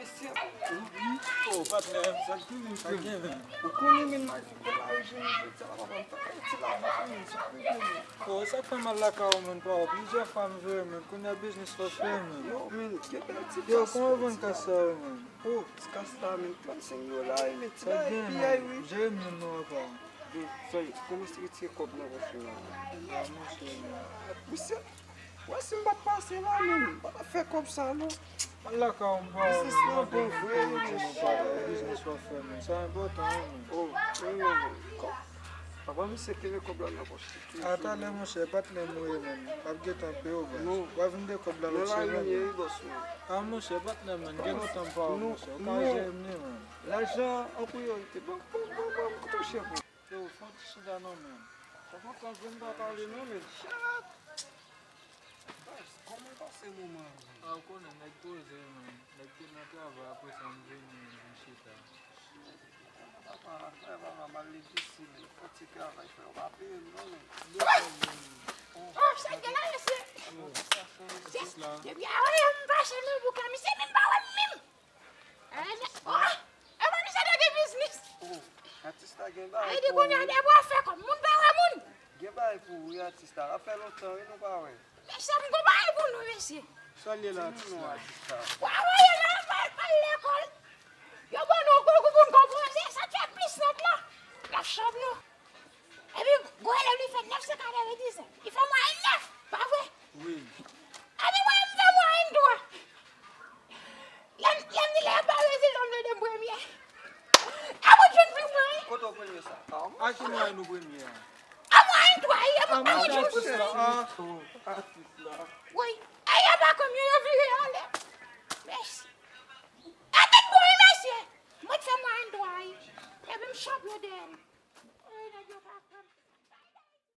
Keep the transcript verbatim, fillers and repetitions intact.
Oh, patnè, sa k gen, sa k gen, men? Ou konnen, men, m al fè lari jwenn jodi a la, papa, m fè ti lari, men, sa k gen, men? Oh, sa k fè m al lakay ou, men, pa ou? Plizyè fwa m jere, men, kounye a biznis w ap fè, men. Yo, men, gen bèl ti kas. Yo, kòman w vann kas sa yo, men? Oh, ti kas la, men, trannsenk dola, men, ti bagay piyay, wi. Jere m youn non, papa. Yo, fè, kòmanse retire kòb nan pòch ou la. Ah, monchè, men. Misye, wè si m pa t pase la, men, m pa t ap fè kòb sa, non. Al lakay ou, m pa wè, men, biznis lan bon vre, wi, men, papa, biznis w ap fè, men, sa enpòtan, wi, men. Oh, wi, men, men, kòb. Papa, misye kenbe kòb la nan pòch li toujou. A talè, monchè, patnè m ou ye, men. M ap gentan peye w, baz. W a vin de kòb la lòt semèn. Nan lalin ye, wi, bòs mwen. A, monchè, patnè m, men, gen lontan m pa wè w, monchè. Ou ka jere m li, men. Lajan an priyorite. Bon, bon, bon, bon, m kontan chèf ou. Yo, fè yon ti chita non, men. Sa fè lontan m pa pale non, men. Chat! Baz, kòman w pase moman an? A, ou konnen, nèg poze, men. Nèg te nan travay, apre sa, m vini, m vin chita. Papa, frè papa, m al legliz, men. Fò ti travay, frè, ou pa peye m non, men. Oh, sa gen la, mesye. Yes, depi a wè m fache nan bouk la, misye menm pa wè m menm. Eh, oh, e pa misye te gen biznis. Oh, atis la gen bagay pou ou. Ay, di kounye a, depi w ap fè kòb, moun pa wè moun. Gen bagay pou ou, wi, atis la. Sa fè lontan, wi, nou pa wè. Mesye, m gon bagay pou nou, mesye. Sa l ye la, atis la? Wa voye la, pa al lekòl. Yo ban nou kou pou n konpoze, sa k fè plis nòt la. N ap chanm nou. Epi, gwo elèv li fè nèf se katrevendiznèf. Li fè mwayèn nèf, pa vre? Wi. Epi mwen, m fè mwayèn twa. Lè m, lè m di lè y ap bay rezilta, m vle de m premye. Apre, jwenn premye. Kote w premye sa? A ki mwayèn ou premye a? A mwayèn twa, e pa, a, mwen jwenn premye. A, oh, atis la. Wi. E y ap pa konbyen yo vire ale. Mèsi. A tèt bon, wi, mesye. Mwen t fè mwayèn twa, wi. Epi m chanpyon dèyè m. Wi, nèg yo pa konn.